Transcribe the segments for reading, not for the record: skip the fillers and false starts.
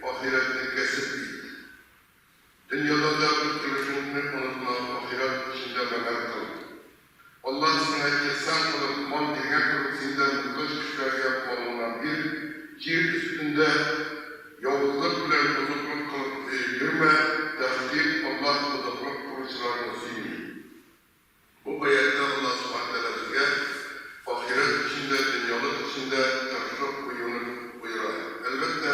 ахирәтне кәсеп ит. Дөньяда да үз өлешеңне онытма, ахирәт өчен дә гамәл кыл. Аллаһ сиңа ихсан кылып мал биргән кебек син дә мохтаҗ кешеләргә малыңнан бир, җир өстендә явызлык белән бозыклык кылып йөрмә, тәхкыйк Аллаһ бозыклык кылучыларны сөйми. Бу аятьтә Аллаһ Сүбхәнәһү Тәгалә безгә ахирәт өчен дә, дөньялык өчен дә тырышлык куюны боера. Әлбәттә,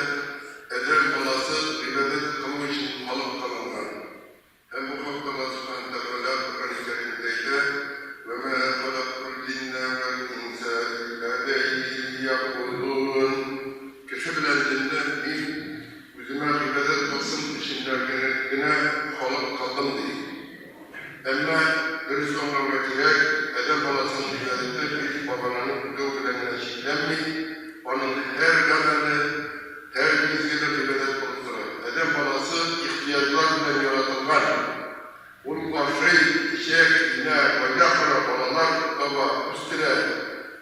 адәм баласы гыйбадәт кылу өчен халык кылынган. Һәм бу хакта Аллаһ Сүбхәнәһү Тәгалә Коръәни Кәримдә әйтә, Вә мә халәктул җиннә вәл инсә илля лиягъбудун. Кеше белән җенне Мин Үземә гыйбадәт кылсын өченнәр генә халык кылдым, ди. Әмма дөрес аңларга кирәк, адәм баласының гыйбадәте биш багананы үтәү белән генә чикләнми, аның һәр гамәле, һәр мизгеле гыйбадәт булып тора. Адәм баласы ихтыяҗлар белән яратылган. Ул ашый, эчә, киенә, гаилә кора, балалар таба, үстерә,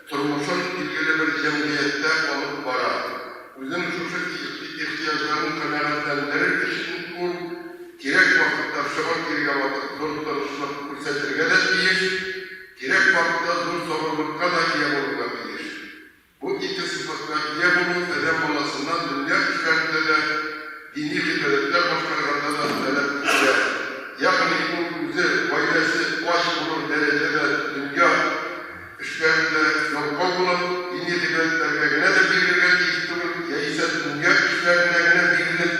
тормышын билгеле бер җәмгыятьтә алып бара. Үзенең шушы ихтыяҗларын канәгатьләндерер өчен ул кирәк вакытта шыбыр тиргә батып зур тырышлык күрсәтергә дә тиеш, кирәк вакытта зур сабырлыкка да ия булырга тиеш. Бу ике сыйфатка ия булу адәм баласыннан дөнья эшләрендә дә, дини гыйбадәтләр башкарганда да таләп ителә. Ягъни ул үзе, гаиләсе ач булыр дәрәҗәдә дөнья эшләрендә ялкау булып, дини гыйбадәтләргә генә дә бирелергә тиеш түгел, яисә дөнья эшләренә генә бирелеп,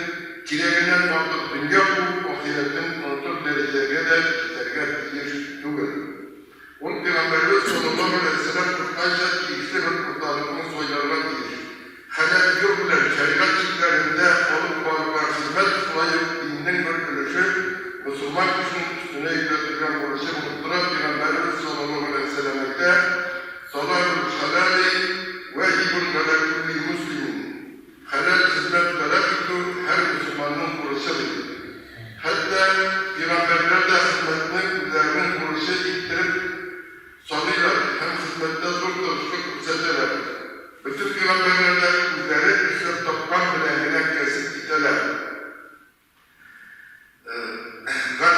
кирәгеннән артык дөнья куып, ахирәтен онытыр дәрәҗәгә дә җитәргә тиеш түгел. Ул Пәйгамбәребез салләллаһу галәйһи вә сәлләм кушканча тиешле бер урталыкны сайларга тиеш. Хәләл юл белән шәригать чикләрендә алып барылган хезмәт шулай ук диннең бер өлеше, мосылман кешенең өстенә йөкләтелгән бурычы булып тора, Пәйгамбәребез салләллаһу галәйһи вә сәлләм әйтә, Таләбул хәләли вәҗибун галә күлли мөслимин. Хәләл хезмәт таләп итү һәр мөселманның бурычы, ди. Хәтта пигамбәрләр дә хезмәтне үзләренең бурычы иттереп саныйлар һәм хезмәттә зур тырышлык күрсәтәләр. Бөтен пигамбәрләр дә үзләре эшләп тапкан белән генә кәсеп итәләр. عن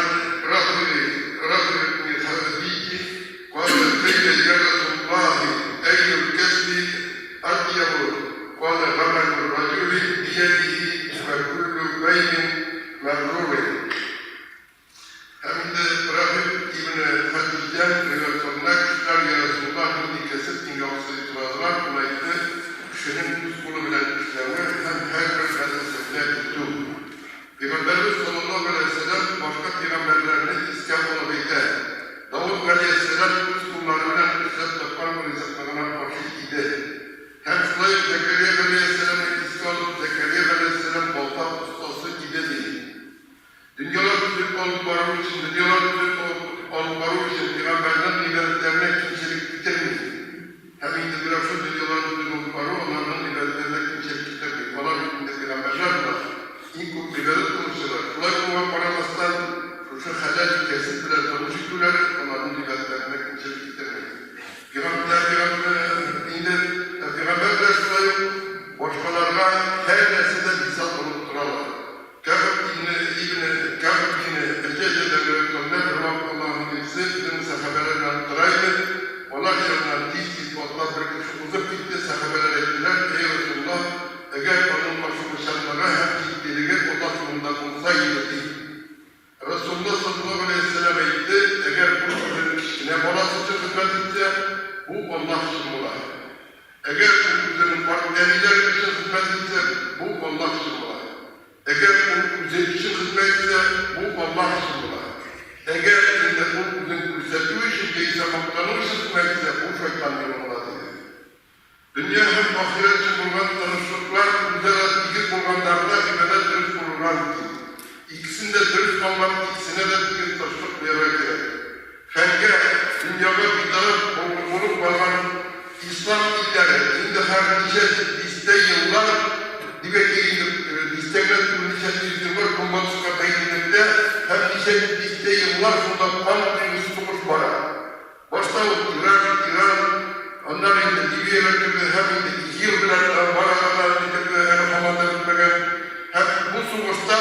رافع بن الخديج قال قيل يا رسول الله أي الكسب أطيب قال عمل الرجل بيده وكل بيع مبرور. Һәм инде Рафик ибне Хәдиҗдән риваять кылына, кешеләр, Йа Расулуллаһ, нинди кәсеп иң яхшысы, дип сорадылар, ул әйтте, Кешенең үз кулы белән эшләве һәм һәрбер хәләл сәүдә итү. Пәйгамбәребез салләллаһу галәйһи вә сәлләм башка пәйгамбәрләрне искә алып әйтә, Давыт галәйһиссәлам үз куллары белән эшләп тапкан ризыкны гына ашый иде. Һәм шулай ук Зәкәрия галәйһиссәламне искә алып, Зәкәрия галәйһиссәлам балта остасы иде, ди. Дөньялар төзек алып бару өчен Дөньялар төзек алып бару өчен пәйгамбәрнең гыйбадәтләренә кимчелек китерми. Һәм инде менә шул дөньяларны төзек алып бару аларның гыйбадәтләренә кимчелек китерми. Алар бит инде пәйгамбәрләр була, иң күп гыйбадәт кылучылар. Шулай булуга карамастан, шушы хәләл кәсеп белән тормыш итүләре аларның гыйбадәтләренә кимчелек китерми. Инде пәйгамбәрләр шулай ук башкаларга һәр нәрсәдә мисал булып торалар. Кәгъб ибне ибне Кәгъб бине Әҗәҗә риваять кылына, Бервакыт Аллаһның илчесе үзенең сәхабәләре белән утыра иде. Алар яныннан тиз-тиз атлап бер кеше узып китте. Сәхабәләр әйттеләр, Әй Расулуллаһ, әгәр аның ашыгучанлыгы һәм җитдилеге Аллаһ юлында булса иде, дип. Расулуллаһ салләллаһу галәйһи вә сәлләм әйтте, Әгәр ул үзенең кечкенә баласы өчен хезмәт итсә, бу Аллаһ өчен була. Әгәр ул үзенең карт әниләре өчен хезмәт итсә, бу Аллаһ өчен була. Әгәр ул үзе өчен хезмәт итсә, бу Аллаһ өчен була. Әгәр инде ул үзен күрсәтү өчен яисә мактану өчен хезмәт итсә, бу шайтан юлы була, диде. Дөнья һәм ахирәт өчен булган тырышлыклар үзара тигез булганда гына гыйбадәт дөрес булырга мөмкин. Икесен дә дөрес аңлап, икесенә дә тигез тырышлык куярга кирәк. Фәнгә, дөньяга битараф булып барган ислам илләре инде хәзер ничә дистә еллар, дип әйтик инде, дистә генә түгел, ничә йөз еллар Көнбатышка бәйлелектә һәм ничә дистә еллар шунда кан койгысыз сугыш бара. Башта ук Ирак, Иран, аннары инде Ливияләр керде һәм инде ИГИЛ белән бара анда инде әле һаман да бетмәгән. Һәм. сугышта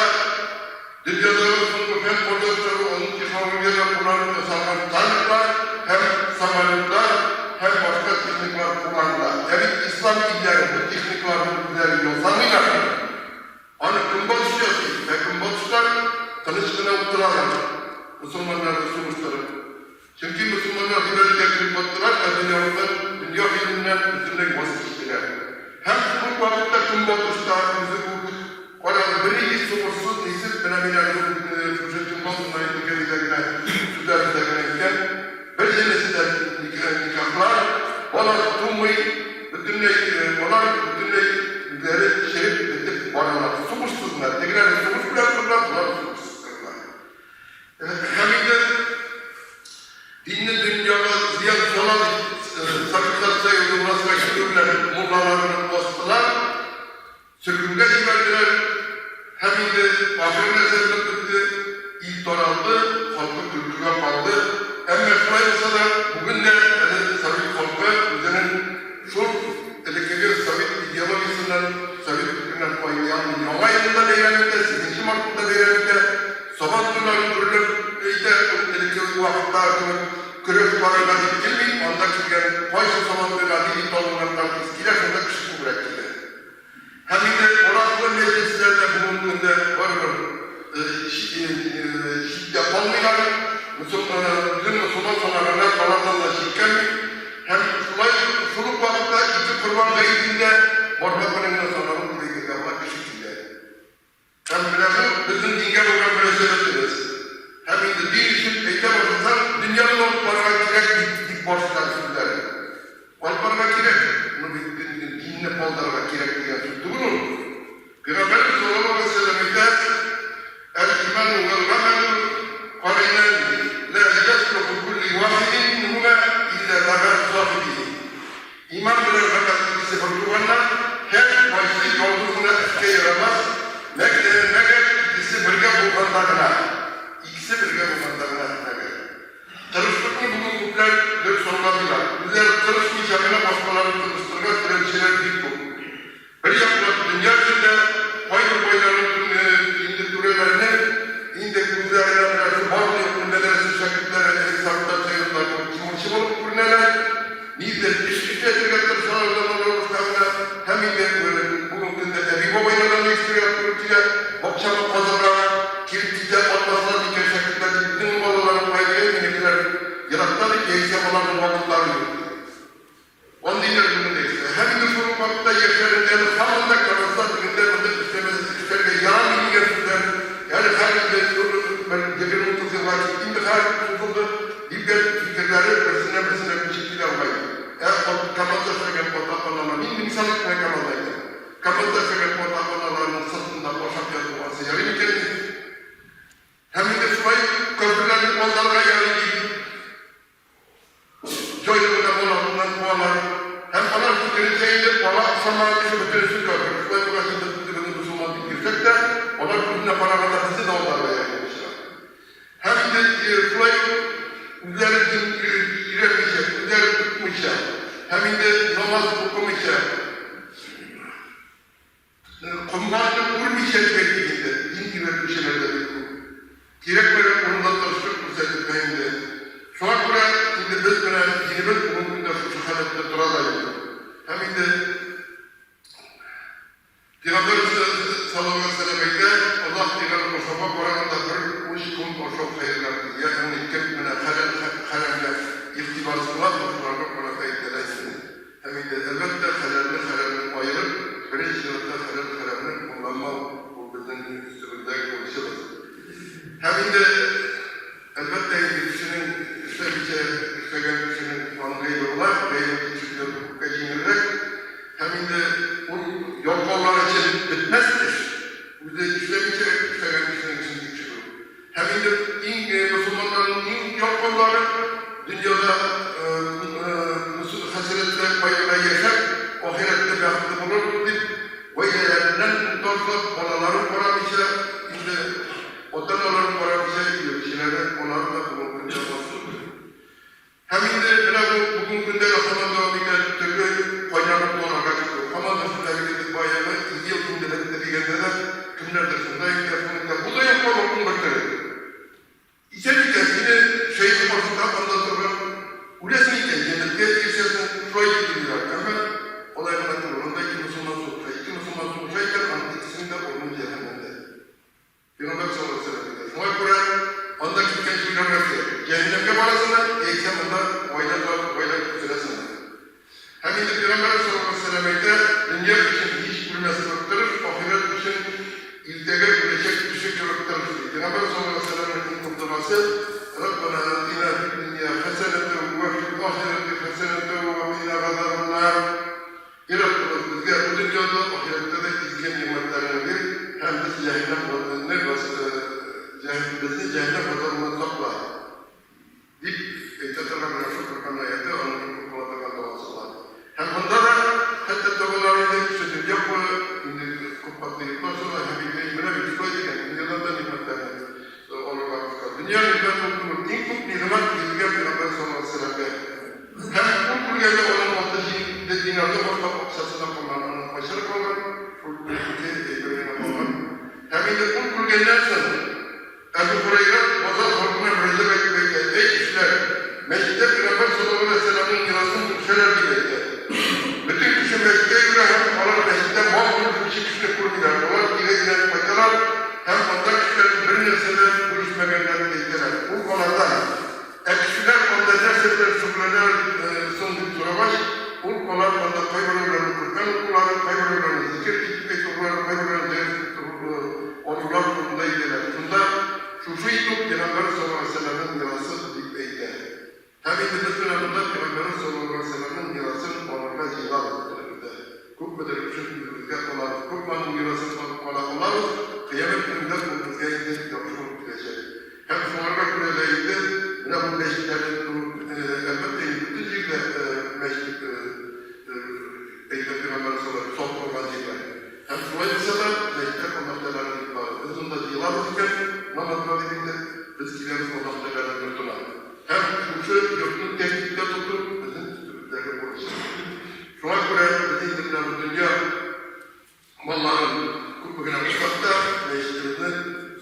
дөньядагы соңгы фән кардәшләре аның технологияләр кулланып ясалган танклар һәм самолетлар һәм башка техникалар кулланыла. Ә бит ислам илләре бу техникаларны үзләре ясамыйлар. Аны Көнбатыш ясый, ә Көнбатышлар тыныч кына утыралар, мөселманнарны сугыштырып. Чөнки мөселманнар гыйбадәткә кереп баттылар, ә дөньялыктан, дөнья гыйлеменнән бөтенләй ваз кичтеләр. Һәм шул ук вакытта Көнбатыш та үзе үк, карагыз, бернинди сугышсыз, нисез, менә мин әле шушы җомга көннәре әйтелгән генә, сүзләребездә генә әйткән, бер җенестә никахлар, бала тумый, бөтенләй, алар бөтенләй үзләре череп бетеп баралар. Сугышсыз гына. Тегеләре сугыш белән кырыла, болар сугышсыз кырыла. Һәм инде динне дөньяга зыян сала дип Советлар Союзы властька килү белән муллаларны астылар, сөргенгә җибәрделәр. Һәм инде ахыры нәрсә белән бетте? Ил таралды, халкы көлкегә калды. Әмма шулай булса да, бүген дә әле совет халкы үзенең шул элеккеге совет идеологиясеннән, совет фикереннән айный алмый. Яңа елны да бәйрәм итә, сигезенче мартны да бәйрәм итә. Сабан туйларын гөрләп әйтә, ул элеккеге вакыттагы кебек көрәш карарга дип килми, анда килгән кайсы сабан туйга нинди талоннар артист килә, шунда кеше күбрәк килә. Һәм инде аракылы мәҗлесләр дә бүгенге көндә барыбер читтә калмыйлар, үзен мосылман санаганнар алардан да читкәнми. Һәм шулай шул ук вакытта ике корбан гаетендә бармак белән генә санарлык дип әйтергә була, кеше килә. Һәм менә бу безнең дингә булган мөрәҗәгатебез. Һәм инде дин өчен әйтә башласаң, дөньяны да алып барырга кирәк бит, дип башлыйлар сүзләрен. Алып барырга кирәк, но бит динне калдырырга кирәк дигән сүз түгел ул. Пәйгамбәребез саллаллаһу галәйһи ва сәлләм әйтә, Әл-иману вәл-гамәлү каринани, лә яслуху кулли вахидин минһума илля мәга сахибихи. Иман белән гамәл икесе бер туганнар, һәр кайсы ялгыз гына эшкә ярамас, мәгәр икесе бергә булганда гына, икесе бергә булганда гына, мәгәр. Тырышлыкны бүген күпләр дөрес аңламыйлар. Үзләре тырышмыйча гына башкаларны тырыштырырга теләүчеләр бик күп. Бер яклап, дөнья эчендә кайбер байларның инде түрәләренең инде күзләренә менә шул барлы-юклы мәдрәсә шәкертләре элек Советлар Союзында кебек тимурчы булып күренәләр. Ниндидер эш эшләтергә тырышалар заманнарыбызда гына. Һәм инде бүгенге көндә әби-бабайлардан да ишетергә туры килә, бакчаны казырга килеп китә алмаслар микән шәкертләр дип, безнең балаларым кайда, минекеләр еракта дип, яисә аларның вакытлары юк дип. Андыйлар бүген дә исә. Һәм инде шул ук вакытта яшьләрнең әле һаман да КАМАЗда тегендә-монда эшләмәс, эшләргә ярамый дигән сүзләр әле хәзер инде бер 20-30 елга китте инде хәзер сузылды, дигән фикерләре берсеннән-берсенә күчеп килә бугай. Ә КАМАЗда эшләгән ата-аналар, мин инде мисал итеп кенә КАМАЗны әйтәм, КАМАЗда эшләгән ата-аналарның сыртында ашап яту ансы ярый микәнни? Һәм инде шулай каферләрне алдарга ярый дип, Җайлы гына баласыннан куалар. Һәм алар фикеренчә инде бала охшамаган кеше бөтенесе кяфер. Шулай булгач инде без үзебезне мөселман дип йөрсәк тә, алар күзенә караганда безне дә алдарга ярый булып чыга. Һәм инде шулай ук үзләре дин өйрәнмичә, үзләре тотмыйча һәм инде намаз укымыйча, Комганны күрмичә дип әйтик инде, дин өйрәтүчеләр дә бик күп. Кирәкмәгән урында тырышлык күрсәтеп тә инде. Шуңа күрә инде без менә динебез бүгенге көндә шушы халәттә тора да инде. Һәм инде Пәйгамбәребез саллаллаһу галәйһи ва сәлләм әйтә, Аллаһ биргән ашауга караганда бер уч ком ашау хәерлерәк ди. Ягъни кем менә хәләл хәрәмгә игътибарсыз була, шушыларга карата әйтә дә инде. Һәм инде, әлбәттә, хәләлне хәрәмнән аерып, беренче чиратта хәләл-хәрәмне кулланмау, ул безнең иң өстебездәге бурычыбыз. Һәм инде, әлбәттә инде, кешенең эшләмичә эшләгән кешенең аның гаебе була, гаебен тикшереп яту күпкә җиңелрәк. Һәм инде ул ялкаулар өчен бетмәс эш, үзе эшләмичә эшләгән кешенең эшен тикшерү. Һәм инде иң мөселманнарның иң ялкаулары дөньяда хәсрәттә, кайгыда яшәп, ахирәттә бәхетле булырбыз дип, гаиләләреннән ташлап, балаларын карамыйча, инде ата-аналарын карамыйча йөрүчеләре, алары да бүгенге көндә аз түгел. Һәм инде менә бу бүгенге көндә дә һаман дәвам итә, төрле кайнар нокталарга китү. Һаман да шул әлеге баягы 50 ел инде бетте дигәндә дә, кемнәрдер шунда илтә, шуны илтә. Бу да йокламакның бер төре. Исән икән, сине шәех каршында анда торган, үләсең икән, җәннәткә ирешәсең, шулай дип уйлыйлар. Әмма алай гына түгел, анда ике мөселман сугыша. Ике мөселман сугыша икән, аның икесенең дә урыны җәһәннәмдә. Пәйгамбәр саллаллаһу галәйһи ва сәлләм әйтә, Шуңа күрә анда киткәнче уйларга кирәк, җәһәннәмгә барасыңмы, яисә монда гаилә гаилә төзәсеңме? Һәм инде Пәйгамбәребез саллаллаһу галәйһи ва сәлләм әйтә, Дөнья өчен һич үлмәс кебек тырыш, ахирәт өчен иртәгә үләчәк кеше кебек тырыш, ди. Пәйгамбәр саллаллаһу галәйһи ва сәлләмнең иң күп догасы, Раббана атина фид-дөнья хәсәнәтәү вә фил-ахирәти хәсәнәтәү вә кина газабан-нар. И Раббыбыз, безгә бу дөньяда, ахирәттә дә изге нигъмәтләреңне бир һәм без җәһәннәм безне җәһәннәм газабыннан сакла. Дип әйтә торган менә шул Коръән аяте аның иң күп кыла торган догасы була. Һәм монда да хәтта догалар инде кеше дөнья куа, инде күп катлы йортлар сала һәм инде менә бит шулай дигән, дөньядан да нигъмәтләрне алырга кушкан. Дөнья нигъмәт ул түгел, иң күп нигъмәт бирелгән пәйгамбәр саллаллаһу галәйһи ва сәлләмгә. Һәм ул үлгәндә аның 6-7 динардан башка акчасы да калмаган, аннан кайчан калган, шул бер-ике әйбер генә калган. Һәм инде ул үлгәннән соң, Әбү Һүрәйрә базар халкына мөрәҗәгать итеп әйтә, Әй кешеләр! Мәчеттә Пәйгамбәр саллаллаһу галәйһи вә сәлләмнең мирасын бүлешәләр, дип әйтә. Бөтен кеше мәчеткә йөгерә һәм алар мәчеттә мал бүлешүче кешене күрмиләр. Алар кире әйләнеп кайталар һәм анда кешеләрнең бернәрсә дә бүлешмәгәннәрен әйтәләр. Ул алардан, Ә кешеләр анда нәрсә белән шөгыльләнәләр соң, дип сорагач, ул алар анда кайберәүләрнең Коръән укулары, кайберәүләрнең зикер итеп әйтүләре, кайберәүләрнең дәрес алулар турында әйтәләр. Шунда шушы итүк Пәйгамбәребез саллаллаһу галәйһи ва сәлләмнең мирасы дип әйтә. Һәм инде без менә монда Пәйгамбәребез саллаллаһу галәйһи ва сәлләмнең мирасын алырга җыелабыз бөтенебез дә. Күпмедер өчен үзебезгә калабыз, күпме аның мирасын алып кала алабыз, Кыямәт көнендә ул безгә инде яхшы булып киләчәк. Һәм шуңарга күрә дә инде менә бу мәчетләрне төзү, әлбәттә инде, бөтен җирдә мәчет әйтә Пәйгамбәребез саллаллаһу галәйһи ва сәлләм сакланган җирләр. Һәм шулай булса да, мәчетләр Аллаһ Тәгаләнең йортлары. Без монда җыелабыз икән, намазга дип инде, без киләбез Аллаһ Тәгаләнең йортына. Һәм шушы йортны тәртиптә тоту безнең өстебездәге бурыч. Шуңа күрә без инде менә бу дөнья малларын күпме генә булсак та, мәчетебезне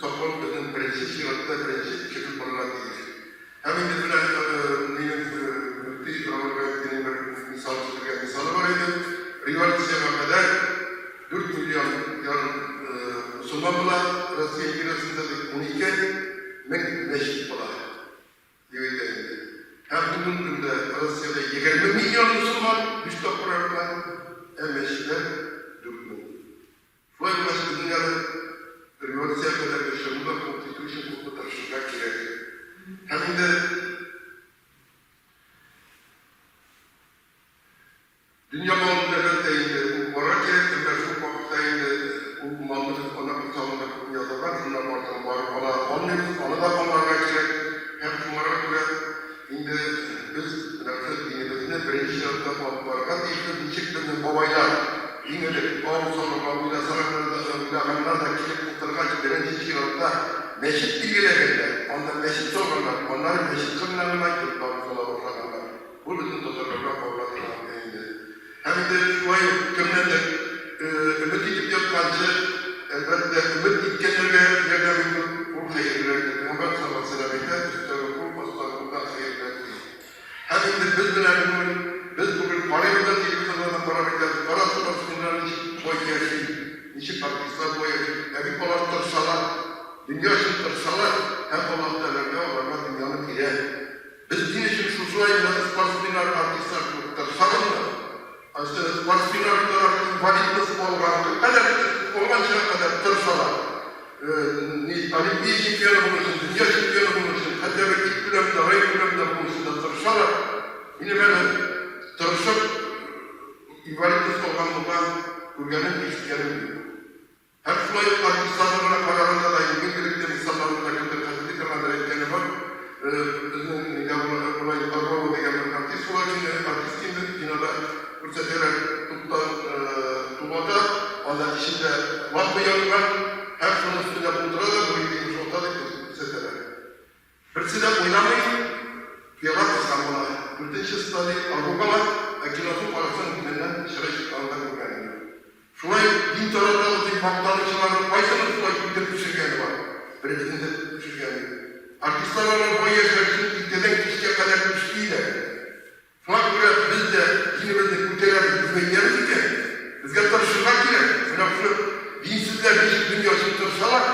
саклау безнең беренче чиратта, беренче эшебез булырга тиеш. Һәм инде менә минем мөфти Равил Гаятдиннең бер мисал китергән мисалы бар иде. Революциягә кадәр 4 миллион ярым мөселман була Россия империясендә, дип, 12 мең мәчет була. Дип әйтә инде. Һәм бүгенге көндә Россиядә 20 миллион мөселман, биш тапкыр арткан, ә мәчетләр 4000. Шулай булгач, безнең әле революциягә кадәрге чорны да куып җитү өчен күпме тырышырга кирәк. Һәм инде Дөнья малын әлбәттә инде ул бара кирәк, әмма шул ук вакытта инде ул малны без ана корсагында күпме язылган, шуннан артыгын барып ала алмыйбыз, аны да аңларга кирәк. Һәм шуңарга күрә инде без менә шушы динебезне беренче чиратта алып барырга тиешбез. Ничек безнең бабайлар иң элек ау салырга уйласалар да, уйлаганнар да килеп утыргач, беренче чиратта мәчет билгеләгәннәр, анда мәчет салганнар, аннары мәчет кырыннан гына йортларын сала башлаганнар. Бу безнең татарларга кагыла торган инде. Һәм инде шулай ук кемнәндер өмет итеп ятканчы, әлбәттә, өмет иткәннәргә ярдәм итү, ул хәерлерәк дип Пәйгамбәр саллаллаһу галәйһи ва сәлләм әйтә, өстәге кул астагы кулдан хәерлерәк ди. Һәм инде без менә бүген, без бүген карыйбыз да телевизордан да карап әйтәбез, кара спортсменнар ничек бай яши, ничек артистлар бай яши. Ә бит алар тырышалар, дөнья өчен тырышалар һәм Аллаһ Тәгалә аларга дөньяны бирә. Без дин өчен шушылай гына спортсменнар, артистлар кебек тырышабызмы? Спортсменнар буларак инвалидность алган кадәр, алганчыга кадәр тырышалар. Олимпия чемпионы булу өчен, дөнья чемпионы булу өчен, хәтта бер ил күләмендә, район күләмендә булу өчен дә тырышалар. Минем әле тырышып инвалидность алган булган күргәнем, ишеткәнем юк. Һәм шулай ук артистларны гына караганда да, иң элек мисалларны да кемдер хәтерли торгандыр, әйткәне бар, безнең нидә болай Орлова дигән бер артист була, кино артист инде, кинода күрсәтәләр, туптан туп ата, анда эчендә лампа янган, һәм шуның өстенә утыра да, бу инде имеш ата дип күрсәтәләр. Берсе дә уйнамый, пыяла кыскан була. Дүртенче стадия ожог ала, ә киносын карасаң, идәннән чырай чыкканын да күргәнем юк. Шулай ук дин таратабыз дип мактанучыларның кайсының шулай? Беребезне дә төшергән юк. Артистлар алар бай яшьләр өчен иртәдән кичкә кадәр эшлиләр. Шуңа күрә без дә динебезне күтәрәбез, үзгәртәбез икән, безгә тырышырга кирәк. Менә шушы динсезләр ничек дөнья өчен тырышалар,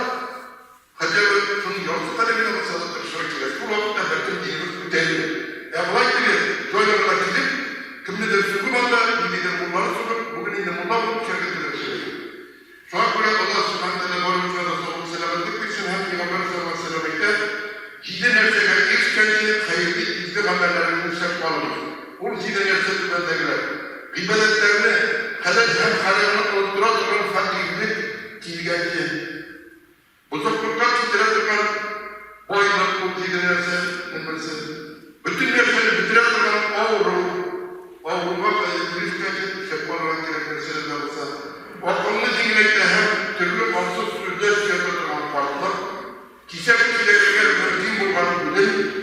хотя бы шуның яртысы кадәр генә булса да тырышырга кирәк. Шул вакытта бәлкем динебез күтәрелер. Ә болай теге җайлы гына килеп, кемнедер сүгеп анда, ниндидер мулланы сүгеп, бүген инде мулла булып төшәргә теләүчеләр юк. Шуңа күрә Аллаһ Сүбхәнәһү Тәгалә барыбызга да саулык-сәламәтлек бирсен һәм Пәйгамбәребез саллаллаһу галәйһи ва сәлләм әйтә, Җиде нәрсәгә ирешкәнче, хәерле, изге гамәлләрегезне эшләп калыгыз. Ул җиде нәрсә түбәндәгеләр, гыйбадәтләрне, хәләл һәм хәрамны оныттыра торган фәкыйрьлек килгәнче, бозыклыкка китерә торган байлык, ул җиде нәрсәнең берсе, бөтен нәрсәне бетерә торган авыру, Авыруга ирешкәнче эшләп карарга кирәк нәрсәләр дә булса. Акылны җиңеләйтә һәм төрле ансыз сүзләр сөйләтә торган картлык, кисәк киләргә мөмкин булган үлем.